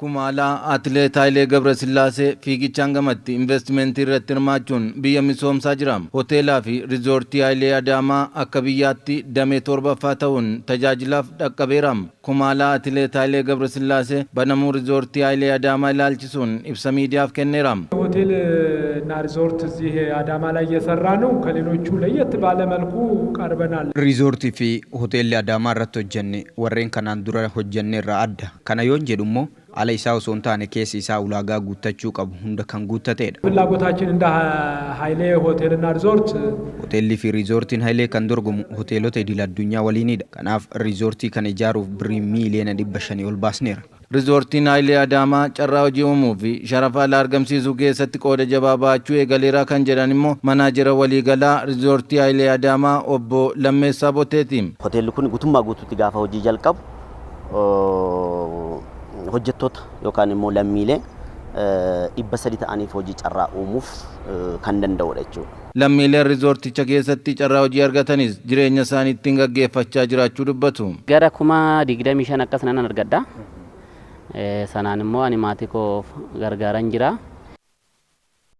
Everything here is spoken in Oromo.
Kumaalaa Atileet Hayilee Gabrasillaasee fiigichaan gamatti investimentii irratti hirmaachuun biyya misoomsaa jira. Hoteelaa fi riizoortii Hayilee Adaamaa akka biyyaatti damee torbaffaa ta'uun tajaajilaaf dhaqqabeera. Kumaalaa Atileet Hayilee Gabrasillaasee banamuu riizoortii Hayilee Adaamaa ilaalchisuun ibsa miidiyaaf kenneera. ሆቴል እና ሪዞርት እዚህ አዳማ ላይ እየሰራ ነው። ከሌሎቹ ለየት ባለ መልኩ ቀርበናል። Riizoortii fi hoteelli Adaamaa irratti hojjenne warreen kanaan dura hojjenne irraa adda. Kana yoon jedhu immoo ala isaa osoo hin taane keessi isaa ulaagaa guuttachuu qabu hunda kan guuttatedha. ፍላጎታችን እንደ ሀይሌ ሆቴልና ሪዞርት Hoteellii fi riizoortiin Hayilee kan dorgomu hoteelota idil addunyaa waliinidha. Kanaaf riizoortii kana ijaaruuf birrii miiliyoona 500 ol baasneera. Riizoortiin Hayilee Adaamaa carraa hojii uumuu fi sharafa alaa argamsiisuu keessatti qooda jabaa baachuu eegaleera kan jedhan immoo manaajera waliigalaa riizoortii Hayilee Adaamaa obbo Lammeessaa Boteeti. Hoteelli kun guutummaa guutuutti gaafa hojii jalqabu hojjettoota yookaan immoo lammiilee 300 ta'aniif hojii carraa uumuuf kan danda'udha jechuudha. Lammiileen riizoorticha keessatti carraa hojii argatanis jireenya isaanii ittiin gaggeeffachaa jiraachuu dubbatu. Gara 25,000 akkas nan argadha. Sanaan immoo ani maatii koo gargaaran jira.